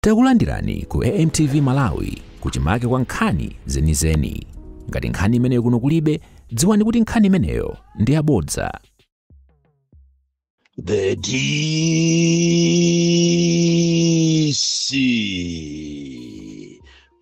Takulandirani ku AMTV Malawi, kuchimake kwa nkhani zenizeni. Ngati nkhani imeneyo kuno kulibe, dziwani kuti nkhani imeneyo ndi yabodza. The DC,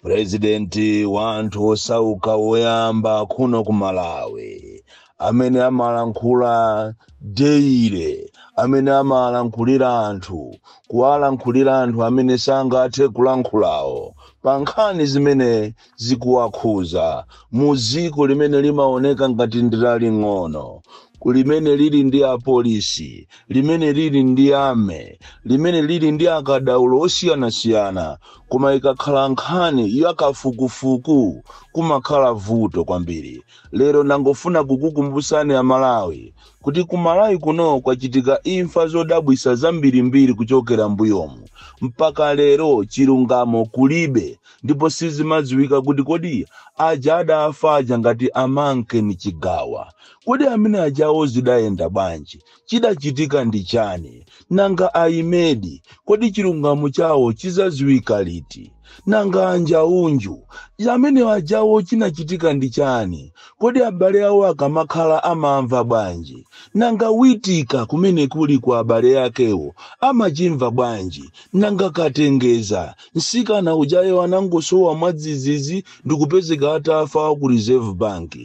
President wa anthu osauka woyamba kuno ku Malawi, amene amalankhula daily, amene amalankhulira anthu, kuwalankhulira anthu amene sangathe kulankhulawo pa nkhani zimene zikuwakhuza mu dziko limene limaoneka ngati ndi laling'ono, limene lili ndi apolisi, limene lili ndi army, limene lili ndi akadaulo osiyanasiyana, koma ikakhala nkhani yakafukufuku kumakhala vuto kwambiri. Lero ndangofuna kukukumbusani Amalawi kuti ku Malawi kuno kwachitika imfa zodabwisa zambirimbiri kuchokera mbuyomu mpaka lero, chilungamo kulibe, ndipo sizimadziwika kuti kodi aja adafa aja ngati amanke Chigawa, kodi amene ajawo zidayenda bwanji? Chidachitika ndi chani? Nanga aimedi, kodi chilungamo chawo chizadziwika liti? Nanga anjaunju amene ajawo chinachitika ndi chani? Kodi abale awo akamakhala amamva bwanji? Nanga Witika kumene kuli kwa abale akewo amachimva bwanji? Nanga Katengeza, msikana ujayo anangosowa mwadzidzidzi ndikupezeka atafa ku Reserve Bank.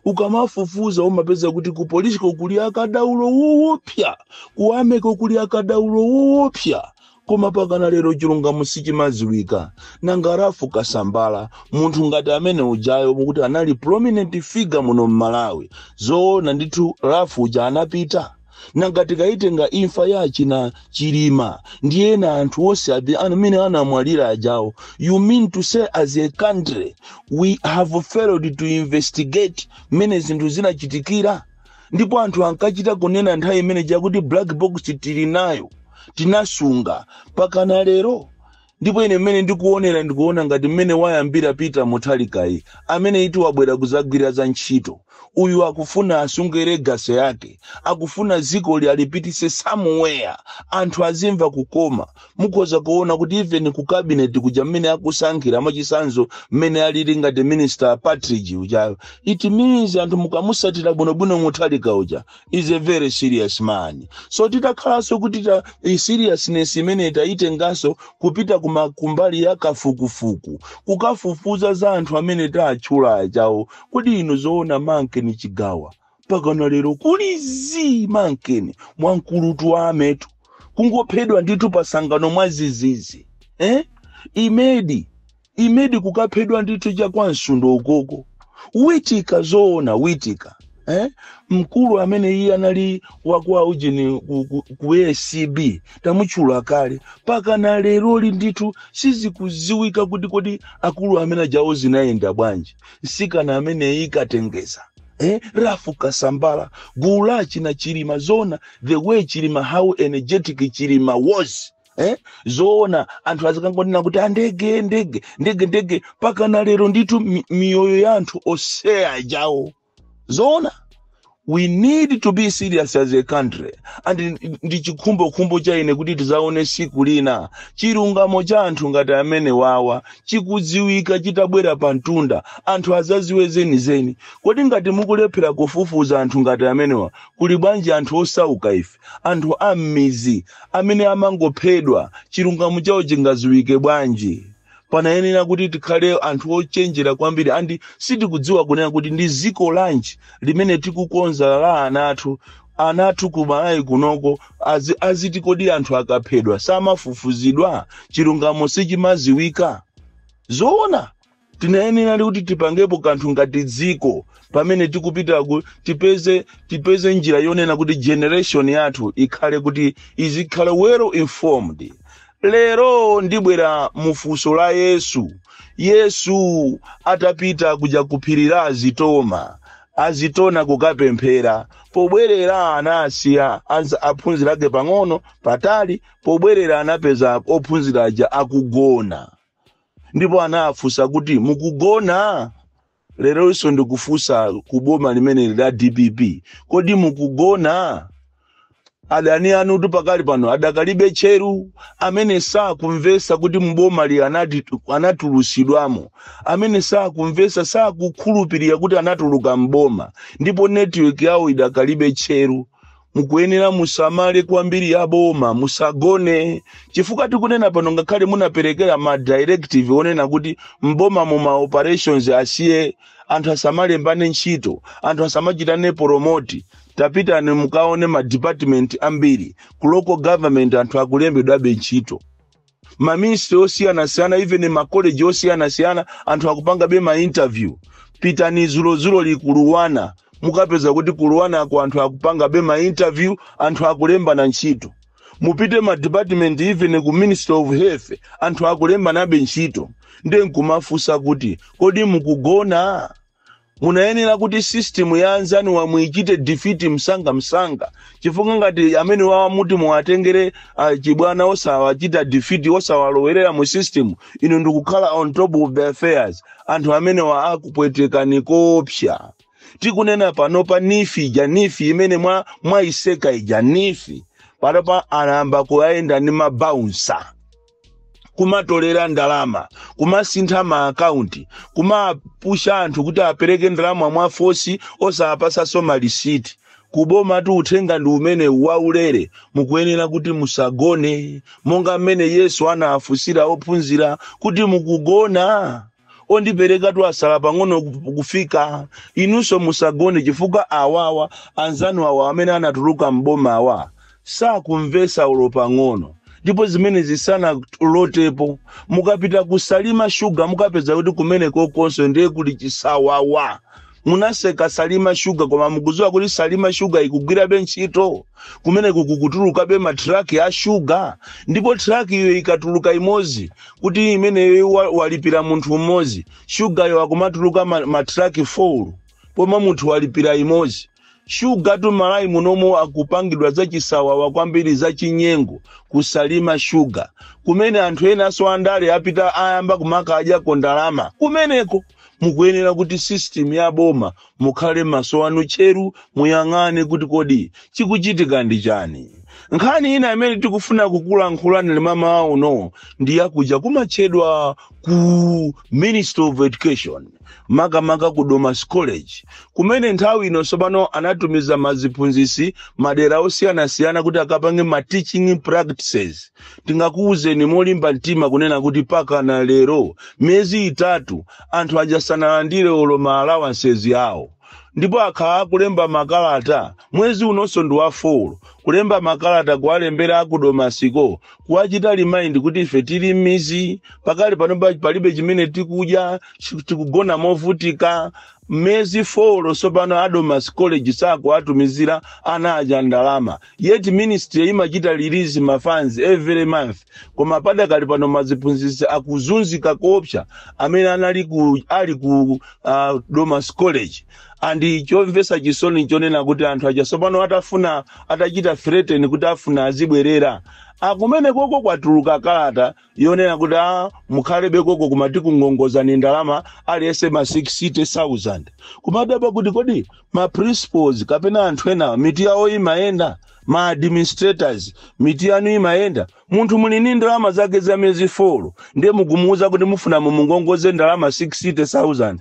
Ukamafufuza umapeza kuti ku polisiko kuli akadaulo woopsa, ku army ko kuli akadaulo woopsa, koma pakana lero chilungamo sichimadziwika. Nanga Ralph Kasambara, munthu ngati amene ujayo mukuti anali prominent figure muno mMalawi, zoona ndithu Ralph uja anapita? Nanga tikayitenga imfa ya achina Chilima ndi ena anthu onse amene anamwalira ajawo, you mean to say as a country we have failed to investigate mmene zinthu zinachitikira? Ndipo anthu ankachita kunena nthawi imene chakuti black box tili nayo, tinasunga, pakana lero. Ndipo ine mmene ndikuonera, ndikuona ngati mmene wayambira Peter Mutharikayi, amene iti wabwera kuzagwira za ntchito, uyu akufuna asunge legacy yake, akufuna dziko alipitise somewhere, anthu azimva kukoma. Mukhoza kuona kuti even ku cabinet kuja mmene akusankhira, mwachitsanzo mmene alili ngati Minister Patrick ujayo, it means anthu mukamusatira bwinobwino Mutharika uja is a very serious man. So titakhalanso kuti ta seriousness imene tayitenganso kupita kumbali ya kafukufuku, kukafufuza za anthu amene tatchula ajawo, kodi inu zoona Mankeni Chigawa pakana lero kuli zi Mankeni mwamkulutu wa ametu kungophedwa ndithu pasangano mwazizizi, eh? Imedi, Imedi kukaphedwa ndithu cha kwa Msundo ukoko. Witika, zoona Witika, eh? Mkulu amene iye anali waku ujeni ku ACB, tamutchula kale, pakana leroli ndithu sizikuziwika kuti kodi akulu amene ajawo zinayenda bwanji. Msikana amene ikatengeza, eh? Ralph Kasambara, gulu la china Chilima, zona the way Chilima, how energetic Chilima was, eh? Zoona anthu azikangonena kuti andege, ndege, ndege, ndege, pakana lero ndithu miyoyo ya anthu oseya jawo. Zoona we need to be serious as a country, and ndi chikhumbokhumbo cha ine kuti tizaone siku lina chilungamo cha anthu ngati amene wawa chikudziwika, chitabwera pa mtunda, anthu azaziwe zenizeni. Kodi ngati mukulephera kufufuza anthu ngati amenewa, kuli bwanji anthu osauka ife, anthu a m'mizi amene amangophedwa? Chilungamo chawo chingadziwike bwanji? Panayenera kuti tikhale anthu ochenjera kwambiri, and sitikudziwa kunena kuti ndi dziko lanji limene tikukonza la ana athu. Ana athu ku Malawi kunoko aziti kodi anthu akaphedwa samafufuzidwa? Chilungamo sichimaziwika? Zoona tinayenera kuti tipangepo kanthu ngati dziko pamene tikupita tipeze njira yonena kuti generation yathu ikhale kuti izikhale well informed. Lero ndibwera mufunso la Yesu. Yesu atapita kuja kuphiri la Azitoma, Azitona, kukapemphera, pobwerera anasiya aphunzira ake pang'ono patali. Pobwerera anapeza ophunzira aja akugona, ndipo anafunsa kuti, "Mukugona?" Leronso ndikufunsa kuboma limene la DPP, kodi mukugona? Adani anu tu pakali pano adakalibe cheru, amene sakumvesa kuti mbomali anatulusidwamo, amene sakumvesa, sakukhulupirira kuti anatuluka mboma, ndipo network yawo idakalibe cheru. Mukuyenera musamale kwambiri ya boma, musagone, chifukwa tikunena pano, ngakhale munaperekera ma directive onena kuti mboma mu ma operations asiye, anthu asamalembane ntchito, anthu asamachitane promote, tapitani mukaone ma department ambiri ku local government, anthu akulembedwabe ntchito. Ma ministry osiyanasiyana, even ma college osiyanasiyana, anthu akupangabe ma interview. Pitani zulozulo li ku LUANAR, mukapeza kuti ku LUANARko anthu akupangabe ma interview, anthu akulembana ntchito. Mupite ma department, even ku Ministry of Health, anthu akulembanabe ntchito. Ndiye nkumafunsa kuti, kodi mukugona? Munayenera kuti system ya anzanu wamuichite defeat msanga msanga, chifukwa ngati amene wawa muti muwatengere chibwana, osawachita defeat, osawalowerera mu system, inu ndikukhala on top of the affairs, anthu amene wa akupwetekani koopsa. Tikunena panopa, NEEF ija, NEEF imene mwaiseka ija, NEEF, panopa anayamba kuyenda ndi ma bouncer, kumatolera ndalama, kumasintha ma akaunti, kumapusha anthu kuti apereke ndalama mwa force, osapasanso malisiti. Kuboma tu uthenga ndi umene waulere. Mukuyenera kuti musagone, monga mmene Yesu anaafusira ophunzira kuti, "Mukugona? Ondipereka tu asala pang'ono kufika." Inunso musagone, chifukwa awawa anzanu awa amene anatuluka mboma awa sakumvesa ulo pang'ono, ndipo zimene zisanalotepo. Mukapita kuSalima Shuga, mukapeza kuti kumene kokonso ndiye kuli chisawawa. Munaseka Salima Shuga, koma mukudziwa kuti Salima Shuga ikugwirabe ntchito? Kumene kukutulukabe matraki a shuga, ndipo traki iyo ikatuluka imodzi, kuti imeneyo walipira munthu mmodzi, shugayo akumatuluka matraki 4, pomwe munthu walipira imodzi. Shuga tu Malawi munomo akupangidwa zachisawawa kwambiri, zachinyengo kuSalima Shuga, kumene anthu enanso andale apita, ayamba kumakaadyako ndalama kumeneko. Mukuyenera kuti system ya boma mukhale maso anu cheru, muyang'ane kuti kodi chikuchitika ndi chani. Nkhani ina imene tikufuna kukulankhulani limamawa uno ndi yakuja kumatchedwa ku Ministry of Education, makamaka ku Domasi College, kumene nthawi ino tsopano anatumiza maziphunzisi madera osiyanasiyana kuti akapange ma teaching practices. Tingakuwuzeni molimba mtima kunena kuti pakana lero, miyezi 3, anthu aja sanalandire olo ma allowances yawo, ndipo akhala akulemba makalata. Mwezi unonso ndi wa 4 kulemba makalata, kuwalembera akuDomasiko, kuwachita remind kuti ife tili m'mizi pakali pano, palibe chimene tikudya, tikugona movutika. Miyezi 4 tsopano aDomasi College sakuwatumizira ana aja ndalama, yet ministry imachita release ma funds every month. Koma padakali pano maziphunzitsi akuzunzika koopsa amene anali ku, ali ku Domasi College. And chomvetsa chisoni chonena kuti anthu aja tsopano atafuna, atachita threaten kuti afuna azibwerera akumene koko, kwatuluka kalata yonena kuti a mukhalebe koko, kumati kungongozani ndalama aliyense ma 60,000. Kumadabwa kuti kodi ma principals kapena anthu ena miti yawo imayenda? Ma administrators, miti yanu imayenda? Munthu muli ndi ndalama zake za miyezi 4, ndiye mukumuwuza kuti mufuna mumungongoze ndalama 60,000,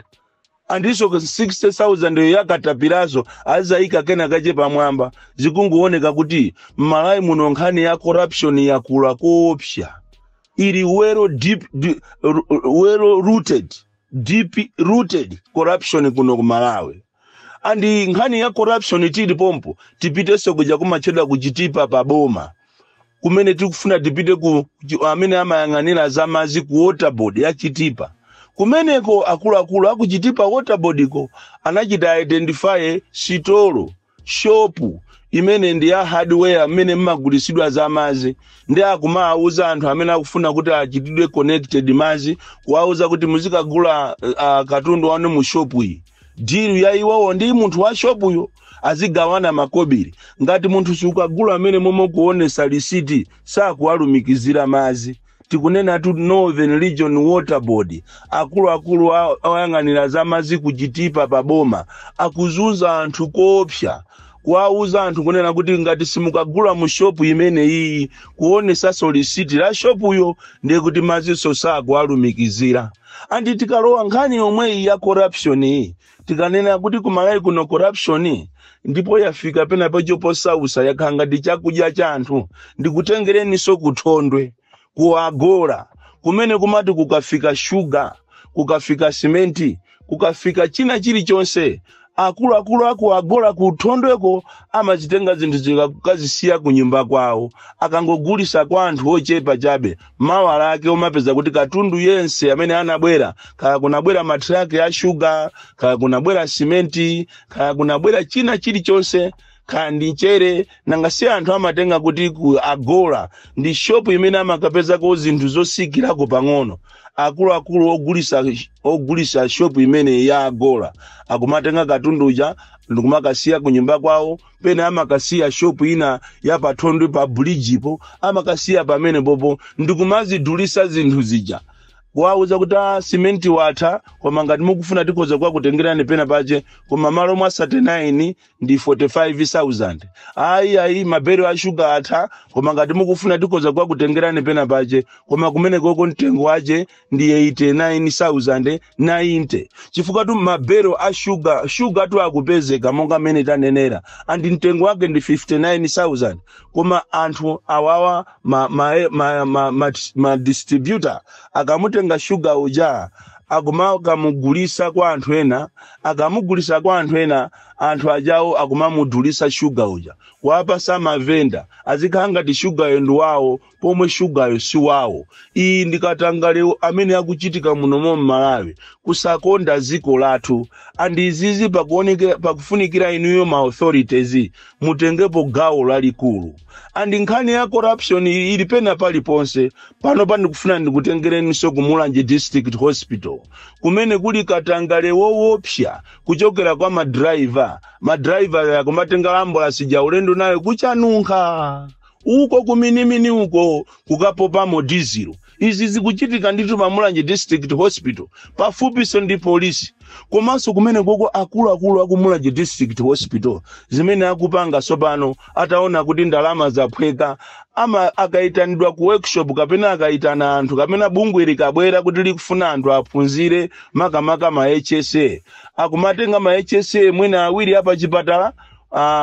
andiso 60,000 yo yakatapirazo azayika kena kache pamwamba. Zikungooneka kuti m'Malawi muno nkhani ya corruption yakula koopsa, ili well deep, well rooted, deep rooted corruption kuno ku Malawi. And nkhani ya corruption tili pompo, tipitenso kuja kumatchedwa kuChitipa pa boma, kumene tikufuna tipite ku amene amayang'anira za madzi ku Water Board ya Chitipa. Kumeneko akuluakulu akuChitipa Water Board ko anachita identify sitolo, shopu imene ndi ya hardware, mmene mmagulisidwa za madzi, ndi akumawuza anthu amene akufuna kuti achitidwe connected madzi, kuwauza kuti muzikagula katundu wanu mu shopu iyi. Deal ya iwowo ndi munthu wa shopuyo, azigawana makobiri. Ngati munthu sukagula amene momwe kuonesa lisiti, sakuwalumikizira madzi. Tikunena tu Northern Region Water Board, akuluakulu oyang'anira za madzi kuChitipa paboma akuzunza anthu koopsa. Kuwauza anthu kunena kuti ngati simukagula mu shopu imene iyi, kuonesanso lisiti la shopuyo, ndiye kuti mazinso sakuwalumikizira. And tikalowa nkhani yomweyi ya corruption iyi, tikanena kuti kuMalawi kuno corruption ndipo yafika pena pacho posausa, yakhala ngati chakudya cha anthu. Ndikutengereninso kuThondwe, kuAgora, kumene kumati kukafika shuga, kukafika simenti, kukafika china chilichonse, akuluakulu aku Agora kuThondweko amazitenga zinthu zikakazisiya ku nyumba kwawo. Akangogulisa kwa anthu ochepa chabe, mawa lake umapeza kuti katundu yense amene anabwera, kaya kunabwera matraki a shuga, kaya kunabwera simenti, kaya kunabwera china chilichonse, kaya ndi mchere, nanga si anthu amatenga kuti ku Agora ndi shopu imene amakapezako zinthu zosikirako pang'ono. Akuluakulu ogulisa shopu imene ya Agora akumatenga katundu uja ndikumakasiya ku nyumba kwawo. Pena amakasiya shopu ina ya paThondwe pa bridge-po, amakasiya pamene popo ndikumazidulisa zinthu zija, kuwauza kuti, "Ah, simenti watha, koma ngati mukufuna tikhoza kukakutengerani pena pache, koma malo mwa 39 ndi 45,000." "Ayi, ayi, mabero a shuga atha, koma ngati mukufuna tikhoza kukakutengerani pena pache, koma kumene koko mtengo wache ndi 89,090," chifukwa tu mabero a shuga, shuga tu akupezeka monga mmene tanenera, and mtengo wake ndi 59,000, koma anthu awawa ma distributor akamutenga shuga uja akumakamugulisa kwa anthu ena. Akamugulisa kwa anthu ena, anthu ajawo akumamudulisa shuga uja kuwapasa mavenda, azikhala ngati shugayo ndi wawo pomwe shugayo si wawo. Iyi ndi katangale amene akuchitika munomo mMalawi, kusakonda dziko lathu. And izizi pakufunikira inuyo ma authorities mutengepo gawo lalikulu. And nkhani ya corruption ili pena paliponse. Pano pandikufuna ndikutengereninso ku Mulanje District Hospital, kumene kuli katangale woopsa kuchokera kwa madraiva. Madraiva akumatenga ambulance ja ulendo nayo kuchanunkha uko, kuminimini uko, kukapopamo dizilo. Izi zikuchitika ndithu pa Mulanje District Hospital, pafupiso ndi polisi. Komanso kumene koko akuluakulu aku Mulanje District Hospital, zimene akupanga tsopano ataona kuti ndalama zaphweka, ama akayitanidwa ku workshop kapena akayitana anthu kapena bungwe likabwera kuti likufuna anthu aphunzire, makamaka ma HSA, akumatenga ma HSA mwina awiri apa chipatala,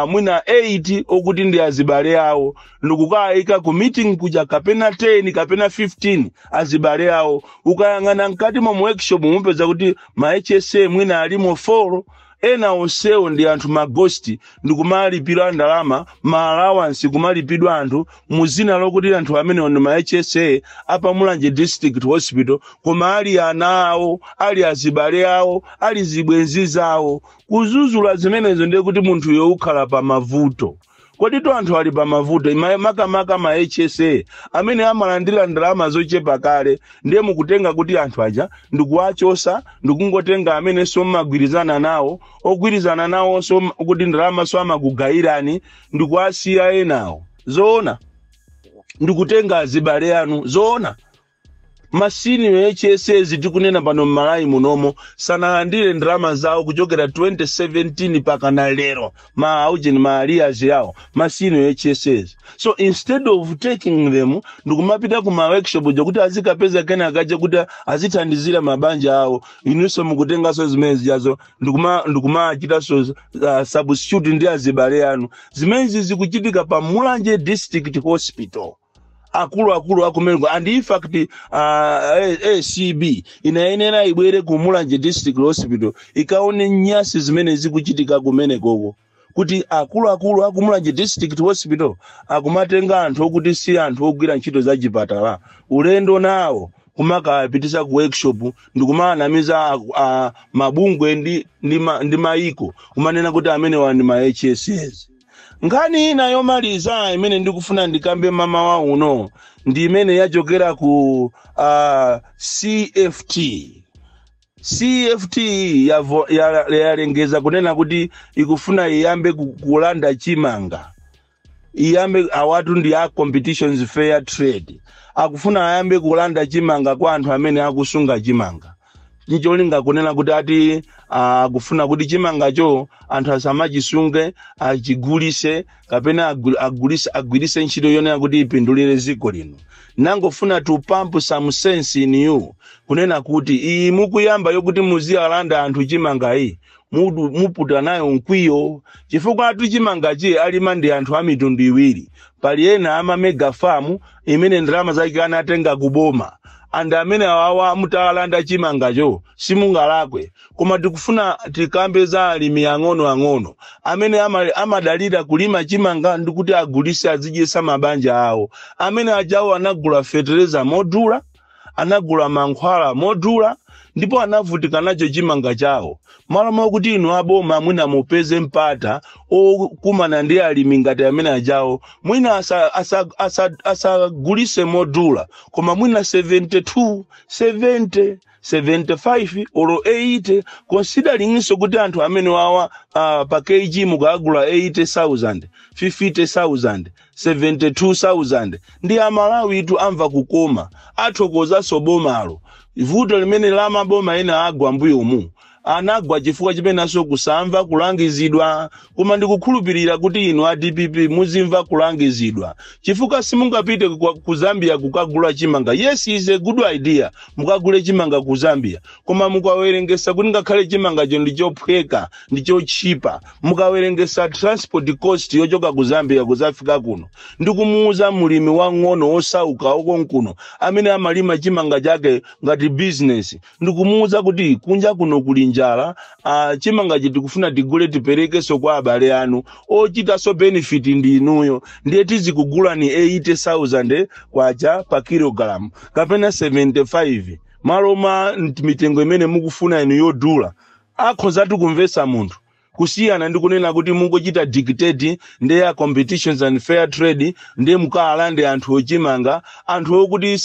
mwina 8 okuti ndi azibale awo, ndikukayika ku meeting kuja, kapena 10 kapena 15 azibale awo. Ukayang'ana mkati mwa workshop mupeza kuti ma HSA mwina alimo 4, ena onsewo ndi anthu ma ghost, ndikumalipira ndalama ma allowance, kumalipidwa anthu muzina lokuti anthu amenewo ndi ma HSA apa Mulanje District Hospital, koma ali ana awo, ali azibale awo, ali zibwenzi zawo. Kuzuzula zimenezo ndiye kuti munthuyo ukhala pa mavuto. Kodi to anthu ali pa mavuto, makamaka ma HSA amene amalandira ndalama zochepa kale, ndiye mukutenga kuti anthu aja ndikuwachosa, ndikungotenga amene mmagwirizana nawo, ogwirizana nawonso kuti ndalama so amakugayirani, ndikuwasiya enawo? Zoona ndikutenga azibale anu? Zoona? Ma senior HSAs tikunena pano m'Malawi munomo sanalandire ndalama zawo kuchokera 2017 pakana lero, ma aujeni ma arrears yawo, ma senior HSAs. So instead of taking them ndikumapita ku ma workshop kuti azikapeza kenakaja kuti azithandizira mabanja awo, inunso mukutenganso zimene zijazo ndikumachitanso substitute ndi azibale anu. Zimenezi zikuchitika pa Mulanje District Hospital, akuluakulu akumeneko. And in fact, ACB inayenera ibwere ku Mulanje District Hospital ikaone nyasi zimene zikuchitika kumenekoko, kuti akuluakulu aku Mulanje District Hospital akumatenga anthu okuti si anthu ogwira ntchito za chipatala, ulendo nawo kumakapitisa ku workshop ndikumanamiza mabungwe ndi maiko, kumanena kuti amenewa ndi ma HSAs. Nkhani ina yomaliza imene ndikufuna ndikambe mamawa uno ndi imene yachokera ku CFT. CFT yalengeza kunena kuti ikufuna iyambe kulanda chimanga. Iyambe awatu ndi a Competitions Fair Trade, akufuna ayambe kulanda chimanga kwa anthu amene akusunga chimanga. Ncholinga kunena kuti ati akufuna kuti chimangacho anthu asamachisunge, achigulise kapena agulise, agwirise ntchito yonena kuti ipindulire dziko lino. Nangofuna to pump some sense in you, kunena kuti iyi mukuyamba yokuti muziyalanda anthu chimangayi, muputa nayo mkwiyo, chifukwa atu chimangachi alima ndi anthu a mitundu iwiri. Pali ena ama mega farm imene ndalama zake anatenga kuboma, and amene awawa mutalanda chimangacho simungalakwe. Koma tikufuna tikambe za alimi ang'onoang'ono amene amadalira kulima chimanga ndikuti agulise, azidyesa mabanja awo. Amene ajawo anagula fetereza modula, anagula mankhwala modula, ndipo anavutika nacho chimanga chawo. Malo mokuti inu aboma mwina mupeze mpata okumana ndi alimi ngati amene ajawo, mwina asagulise modula, koma mwina 72, 70, 75 olo 80, consideringinso kuti anthu amene wawa pa kg mukagula 80,000, 50,000, 72,000, ndi Amalawi itu amva kukoma, athokozanso bomalo. Vuto limene la maboma ena agwa mbuyomu, anagwa chifukwa chimenenso kusamva kulangizidwa. Koma ndikukhulupirira kuti inu a DPP muzimva kulangizidwa, chifukwa simungapite ku Zambia kukagula chimanga. Yes, is a good idea mukagule chimanga ku Zambia, koma mukawerengesa kuti ngakhale chimangacho ndi chophweka, ndi chochipa, mukawerengesa transport cost yochoka ku Zambia kuzafika kuno, ndikumuuza mulimi wang'ono osauka okonkuno amene amalima chimanga chake ngati business, ndikumuuza kuti kunja kuno kuli njala, chimangachi tikufuna tigule, tiperekenso kwa abale anu, ochitanso benefit ndi inuyo, ndiye tizikugula ni 80,000 kwacha pa kilogram kapena 75, malo mwa mitengo imene mukufuna inu yodula, akhozatu kumvetsa munthu, kusiyana ndi kunena kuti mungochita dictate ndi ya Competitions and Fair Trade, ndiye mukalande anthu ochimanga, anthu okuti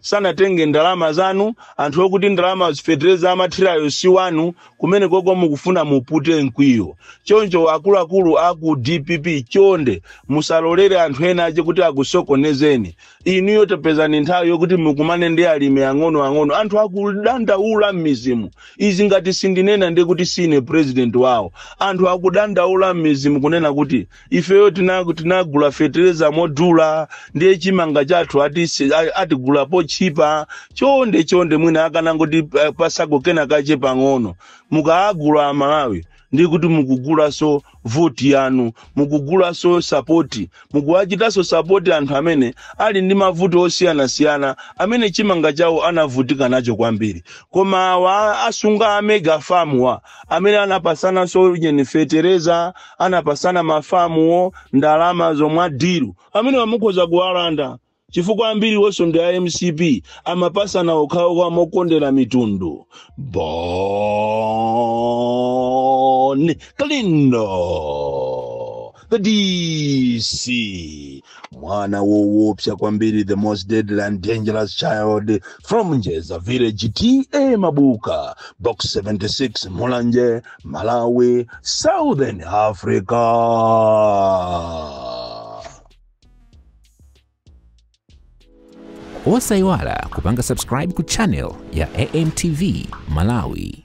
sanatenge ndalama zanu, anthu okuti ndalama fetereza amathirayo si wanu. Kumene koko mukufuna mupute mkwiyo. Choncho akuluakulu aku DPP, chonde musalolere anthu ena ache kuti akusokonezeni inuyo. Tapezani nthawi yokuti mukumane ndi alimi ang'onoang'ono. Anthu akudandaula m'mizimu. Izi ngati sindinena, ndi kuti sine president wawo. Anthu akudandaula m'mizimu kunena kuti ifeyo tinagula fetereza modula, ndiye chimanga chathu atigulapo chipa. Chonde chonde, mwina akanangoti pasako kena kache pang'ono. Mukaagula Amalawi, ndi kuti mukugulaso voti yanu, mukugulaso support, mukuwachitanso support anthu amene ali ndi mavuto osiyanasiyana, amene chimanga chawo anavutika nacho kwambiri. Koma awa asunga a mega farm wa amene anapasananso nyeni fetereza, anapasana mafamuwo ndalama zomwe adiru, amene wamukhoza kuwalanda, chifukwa ambiri wonso ndi a MCP, amapasana okhaokha mokondera mitundu. Bon Kalindo, the DC, mwana woopsa kwambiri, the most deadly and dangerous child from Njeza village, TA Mabuka, Box 76, Mulanje, Malawi, Southern Africa. Osayiwala kupanga subscribe ku channel ya AMTV Malawi.